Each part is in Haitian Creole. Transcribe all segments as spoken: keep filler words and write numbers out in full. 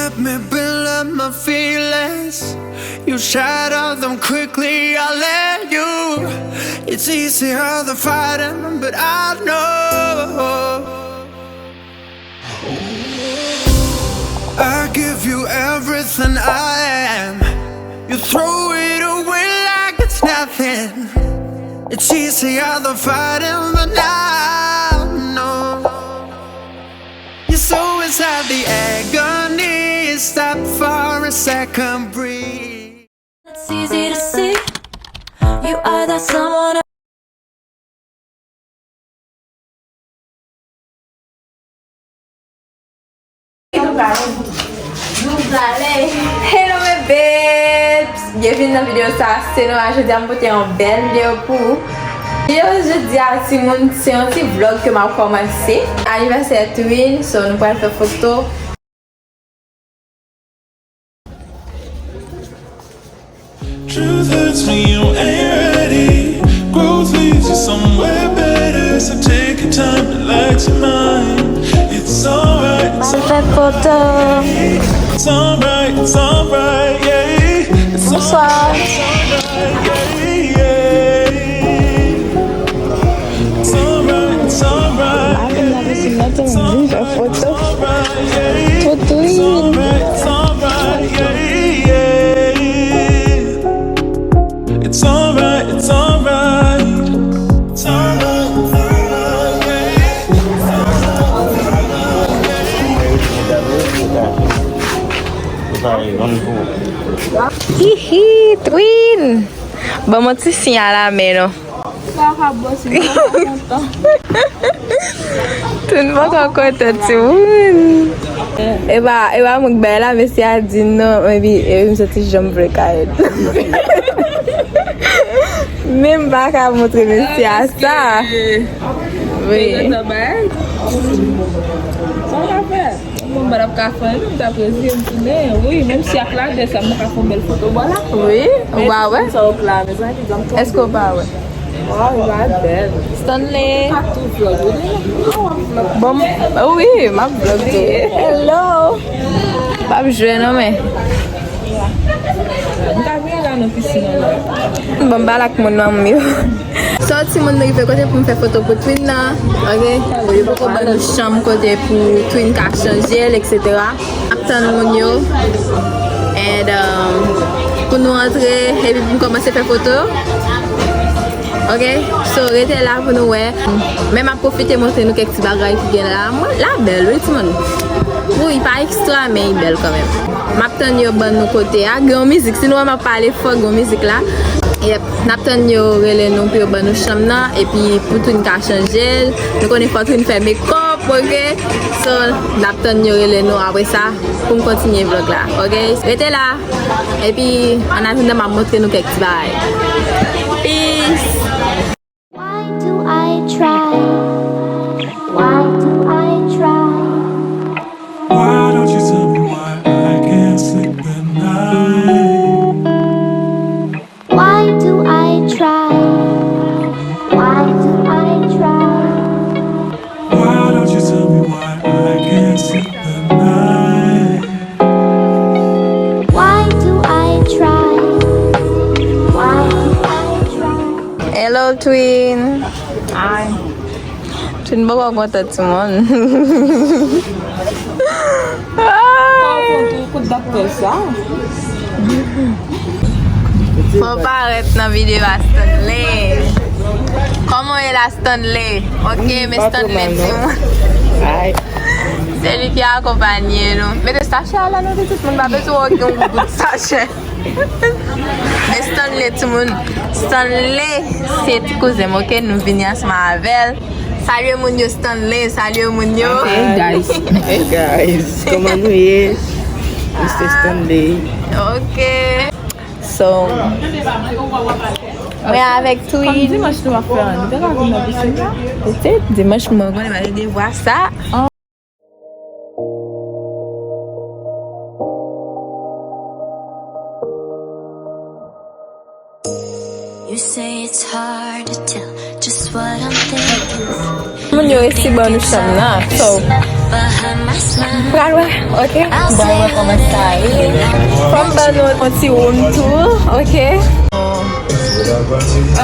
Let me build up my feelings. You shatter them quickly, I let you. It's easier the fighting, but I know. I give you everything I am. You throw it away like it's nothing. It's easier the fighting, but I know. You're so inside the agony. Stop for a second, breathe. It's easy to see you are that someone. Hello mes babes! Byenvini nan videyo sa. Se Nora, jodi a m pote yon bèl videyo pou ou. Videyo jodi a, timoun, se yon ti vlog ke m ap kòmanse. Anivèsè Twin, so nou pral fè foto. Truth hurts when you ain't ready. Growth leads you somewhere better. So take your time, relax your mind. It's alright, it's alright. Fè foto. It's alright, it's alright, yeah. It's Bonswa. Alright, yeah, yeah. It's alright, it's alright. Avèm la vin sou mwen tou, m vin fè foto. Pou Twin. It's alright, it's alright. It's alright, it's alright. Hihi, Twin! Ban m yon ti siy a la men non. Sa ka bon si mwen pa kontan. Twin poko kontan timoun. E pa, e pa mwen k bay la, mesye a di non, epi, epi m soti jan m vle kay. Men m pa ka montre mesye a sa. Wi. Sa w ka fè? Mwen, m pa t ap ka fè anyen, m t ap reziye m tounen. Wi, menm si ak ladrès la, m pa ka fè yon bèl foto bò la. Wi, ou pa wè? Sa w la, mezanmi, zanmi. Èske w pa wè? Waw, li pa bèl. Stanley. Ou ka tou vlog, wi. Bon, wi, m ap vlog tou. Hello. M ap jwe non, men. M ka vin la nan pisin an la. Bon, m pale ak moun nan, m yo. So, timoun, nou rive kote pou m fè foto pou Twin nan, ok? Yo poko ban nou chanm kote pou Twin ka chanje l, et cetera. N ap tann moun yo. And, um, pou nou antre, epi pou m kòmanse fè foto. Ok? So, rete la pou nou wè. Men m ap pwofite montre nou kèk ti bagay ki gen la. Mwen, la bèl, wi, timoun. Wi, pa ekstra, men li bèl kanmenm. M ap tann yo ban nou kote a. Gen yon mizik. Si nou wè m ap pale fò, gen yon mizik la. Yep. N ap tann yo rele nou pou yo ban nou chanm nan. Epi pou Twin ka chanje l. Nou konnen fò Twin fè makeup, ok? So, n ap tann yo rele nou apre sa pou m kontinye vlog la, ok? Rete la. Epi, an atandan, m ap montre nou kèk ti bagay. Peace! Why do I try? Why do I try? Why don't you tell me why I can't sleep at night? Why do I try? Why do I try? Why don't you tell me why I can't sleep at night? Why do I try? Why do I try? Hello, Twin. Hi. Twin poko kontan timoun. Kout doktè sa. Fò parèt nan videyo a, Stanley. Kòman w ye la, Stanley? Ok, men Stanley di mwen. Se li ki akonpanye nou. Mete sachè a la, non, tout moun pa bezwen wè yon bout sachè. Men Stanley, timoun. Stanley, se ti kouzen m, ok? Nou vini ansanm avè l. Salye moun yo, Stanley, salye moun yo. Hey guys. Hey guys, kòman nou ye? Mister Stanley. Ok. So, mwen avèk Twin. Kòm dimanch nou ap fè an, nou te ka vin nan pisin la. Se dimanch mwen konnen pa gen devwa sa. You say it's hard to tell just what I'm thinking. Moun yo resi ban nou chanm nan. So, Pral wè, ok? Bon, mwen kòmanse sa ye. Fò m ban nou yon ti woum tour, ok?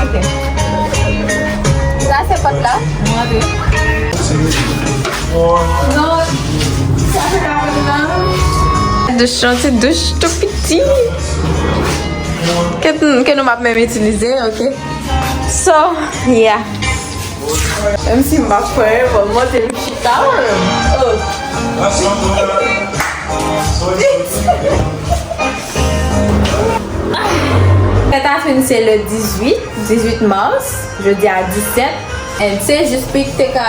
Ok. Sa se pòt la. Mwen antre. Non. Sa se la. Douch, yon ti douch tou piti. Ke, ke nou p ap menm itilize, ok? So, yeah. Menm si m pa kwè, bon, m monte m chita, mwen. Oh. Fèt a fin se le dizuit, dizuit mas, jodi a disèt. And se jis pou te ka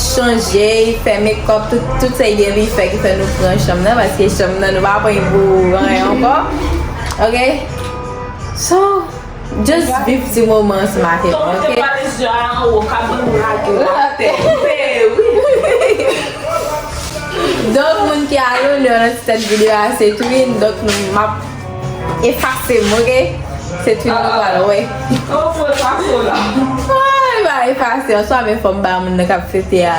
chanje, fè makeup, tout, tout se Gaby fè ki fè nou pran chanm nan, paske chanm nan nou pa pran pou anyen ankò. Ok? So, just viv ti moman ansanm avè m, ok? Ton te pale jan anwo, ka ban nou lage w atè. Wi. Donk, moun ki a lonè nan ti tèt videyo a, se Twin. Donk, nou, m ap efase m, ok? Se Twin nou pral wè. Kòman pou efase w la? Ay, m pa efase, an swa, men fò m ba moun nan k ap fete a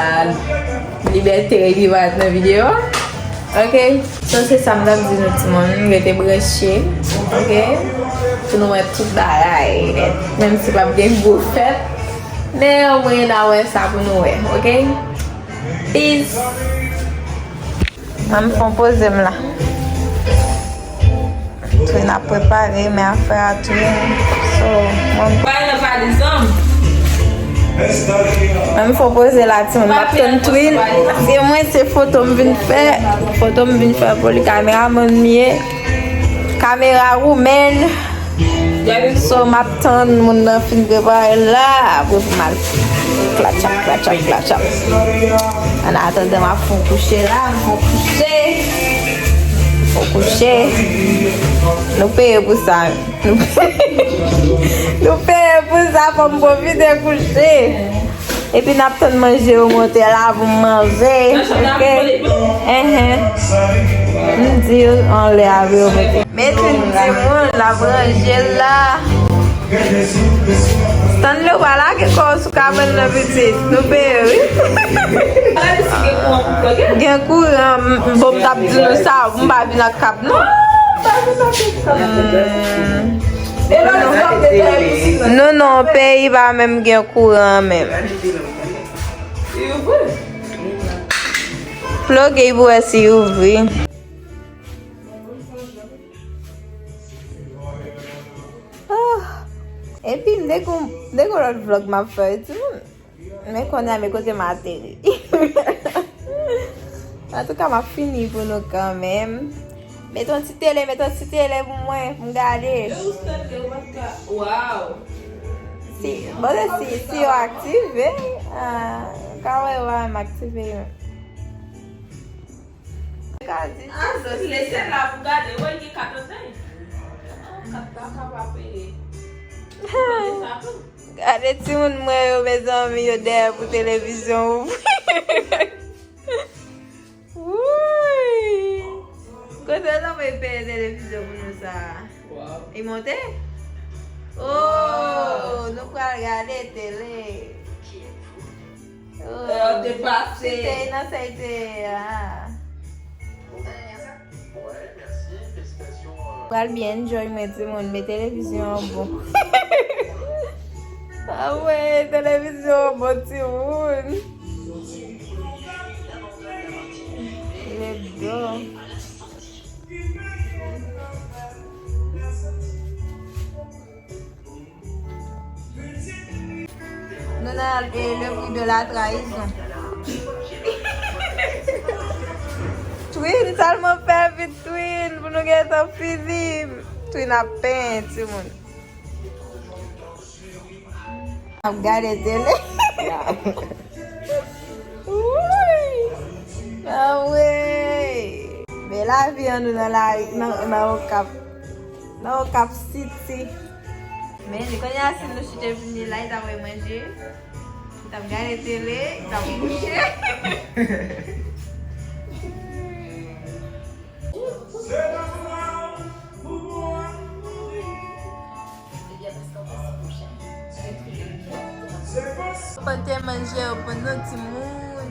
libète li pa nan videyo a. Ok? So, se sa m t ap di nou, timoun. Rete branche, ok? Pou nou wè tout bagay nèt. Menm si p ap gen gwo fèt, men omwen n a wè sa pou nou wè, ok? Peace! Mwen, m fon poze m la. Twin ap prepare, men afè a Twin. So, mwen, mwen, m fon poze la, timoun. M ap tann Twin. Se mwen, se foto m vin fè. Foto m vin fè pou li, kameramann m ye. Kamera woman. So, m ap tann moun nan fin prepare l la, apre pou m al klatchap, klatchap, klatchap. An atandan, m ap fon kouche la, m fon kouche. Fon kouche. Nou peye pou sa. Nou peye, nou peye pou sa, fò m pwofite kouche. Epi n ap tann manje yo monte la pou m manje, ok? Enhen. M di yo anlè a vre yo monte. Met yon timoun l ap ranje l la. Stanley, w pa lage kò w sou kabann nan, pitit. Nou peye, wi. Gen kouran, m, m, bon, m t ap di nou sa, m pa vin ak kab, non. Hmm. Non, non, peyi pa menm gen kouran menm. Ploge pou wè si ouvri. Ah. Epi m te gon, m te gon lòt vlòg m ap fè, timoun. Men kounye a, men kote m ateri. Antouka, m ap fini pou nou kanmenm. Met yon ti tele, met yon ti tele pou mwen, pou m gade. Waw. Si, bon, si, si yo aktive, ah, ka wè yo pa menm aktive yo. Ka di. Ah, si, lese la pou gade, wè, gen kat ansanm. Kat la ka pa peye. Gade timoun mwen yo, mezanmi, yo dèyè pou televizyon ouvri. Wouy! Kote w t anvoye peye televizyon pou nou sa a? Li monte? Oh, nou pral gade tele. Oh, se te nan sa te ye a. Pral byen enjoy mwen, timoun, men televizyon an bon. Ah ouais, televizyon an bon, timoun. Let's go. Nou nan, eh, le prix de la trahison. Twin, tèlman fè vit, Twin, pou nou gentan fini. Twin ap penyen, timoun. Ap gade tele. Wouy! Anmwey! Men lavi an nou nan la, nan, nan Okap. Nan Okap City. Men, kounye a, si nou chite vini la, li ta bay manje. Li t ap gade tele, li t ap kouche. Pote manje yo pou nou, timoun.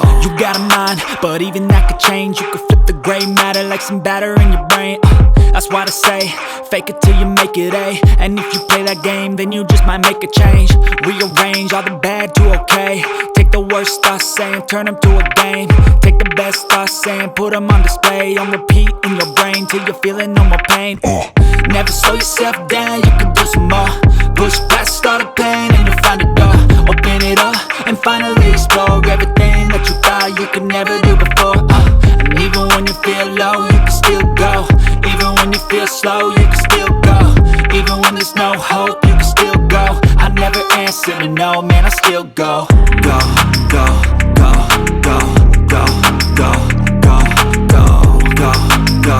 You got a mind, but even that could change. You could flip the gray matter like some batter in your brain. Uh, that's why they say, fake it till you make it, eh? And if you play that game, then you just might make a change. Rearrange all the bad to okay. Take the worst thoughts saying, turn them to a game. Take the best thoughts saying, put them on display. On repeat in your brain till you're feeling no more pain. Uh, never slow yourself down, you can do some more. Push past all the pain and you'll find a door. Open it up and finally explore everything that you thought you could never do before. Uh, and even when you feel low, you can still go. Even when you feel slow, you can still go. Even when there's no hope, you can still go. I never answer to no, man, I still go. Go, go, go, go, go, go, go, go, go, go, go,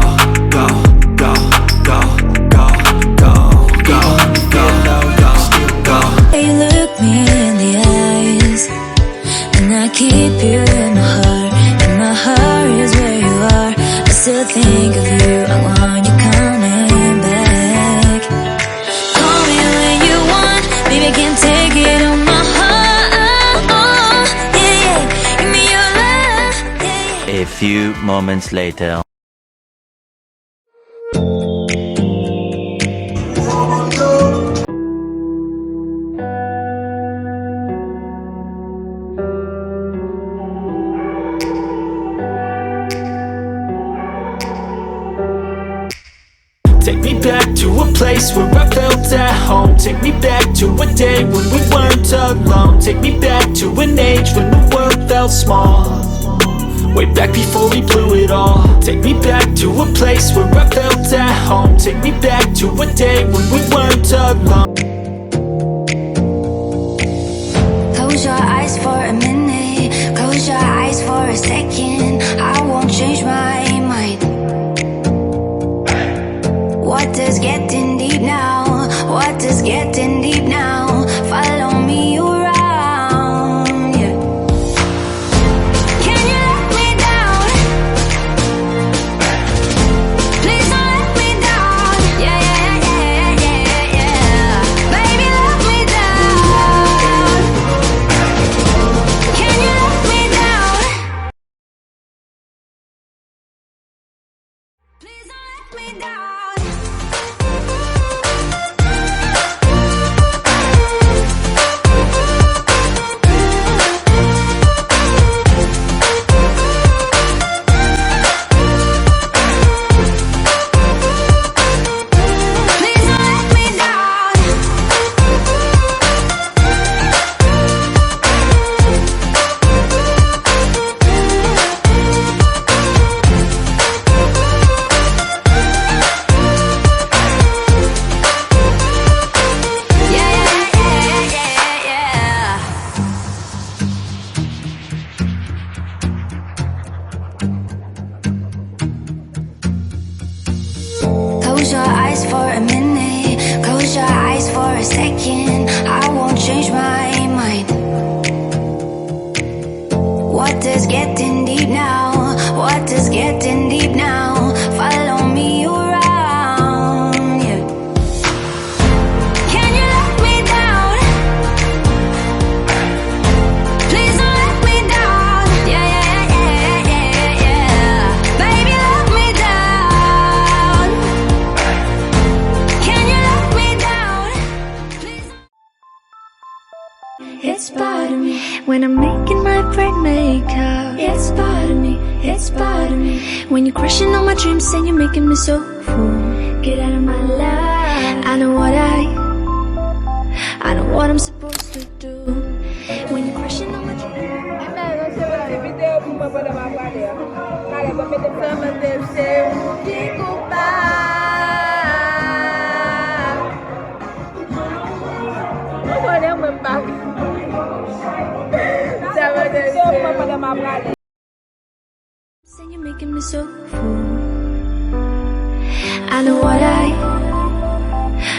go, go, go, go, go, go, go, go. You look me in the eyes, and I keep you in my heart, and my heart is where you are. I still think of you, I want you coming back. Call me when you want, baby, I can't take it on my heart. Yeah, yeah. Give me your love, yeah, yeah. A few moments later. Me back to a place where I felt at home. Take me back to a day when we weren't alone. Take me back to an age when the world felt small. Way back before we blew it all. Take me back to a place where I felt at home. Take me back to a day when we weren't alone. Close your eyes for a minute, close your eyes for a second. I won't change my mind. What is getting deep now? What is getting deep now? Follow me around, yeah. Can you let me down? Please don't let me down. Yeah, yeah, yeah, yeah, yeah, yeah. Baby, let me down. Can you let me down? Please don't let me down. Please don't let me down. Yeah, yeah, yeah, yeah, yeah, yeah. Close your eyes for a minute, close your eyes for a second. I won't change my mind. What is getting deep now? What is getting deep now? Follow me around, yeah. Can you let me down? Please don't let me down. Yeah, yeah, yeah, yeah, yeah. Baby, let me down. Can you let me down? Please. It's part of me. When I'm making my brain make up. It's part of me. It's part of me. When you're crushing on my dreams and you're making me so ooh, get out of my life. I know what I, I know what I'm supposed to do. When you're crushing on my dreams. Enben, mesye, mwen se videyo pou mwen pandan m ap prale a. Prale, bon, mete m sa, mwen se ou ki koupab. Mwen konnen mwen m pa. Sa mwen se ou mwen pandan m ap prale. Saying you're making me so fool. I know what I,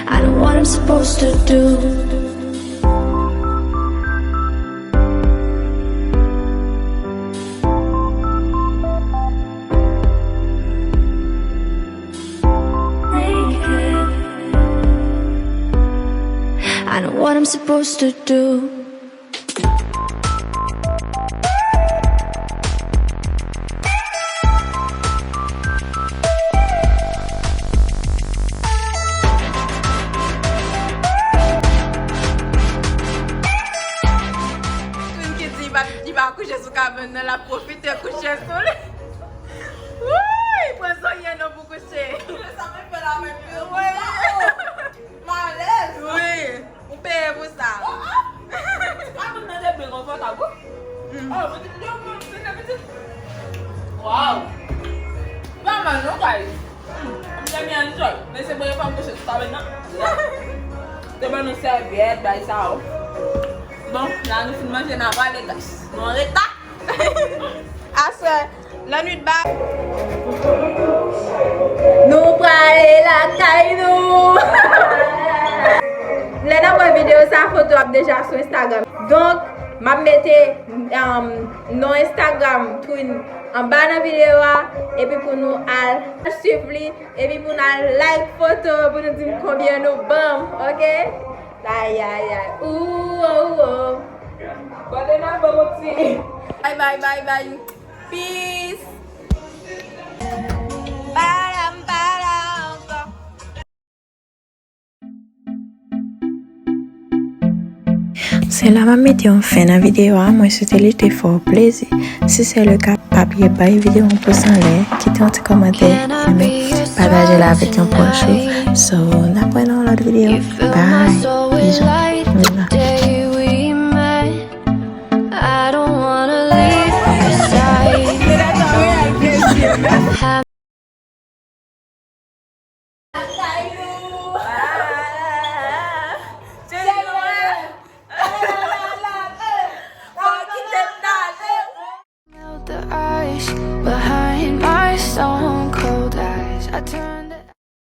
I know what I'm supposed to do. I know what I'm supposed to do. Moun ki di li pa, li pa kouche sou kabann nan, l ap pwofite kouche sou li. Wouy, pran zonyon non pou kouche. Sa mwen fè la mèt. Wi. Malèz. Wi. Ou peye pou sa. Oh, oh. Ah, moun nan te byen konfòtab, wi. Mm. Oh, pitit yo, moun, se te pitit. Wow. Pa mal non, guys. Mm. M te byen enjoy. Men se premye fwa m kouche sou kabann nan. Te ban nou sèvyèt, bay sa, oh. Bon, la nou fin manje, n a prale, guys. Nou an reta. Aswè, lannwit ba. Nou prale lakay nou. Lè n ap wè videyo sa, foto ap deja sou Instagram. Donk, m ap mete, um, non Instagram Twin anba nan videyo a, epi pou nou al swiv li, epi pou n al like foto, pou nou di m konbyen nou ban m, oke? Ay, ay, ay. Ooh, oh, oh. Bòde nan ban m yon ti. Bye, bye, bye, bye. Peace. Pa la, m pa la ankò. Se la m ap mete yon fen nan videyo a, mwen swete li te fè w plezi. Si se le ka, Apiye bay videyo yon pous anlè, kite yon ti kòmantè, renmen, pataje l avèk yon pwòch ou. So, n ap wè nan yon lòt videyo. Bye. Bizou. I don't wanna leave your side. Melt the ice behind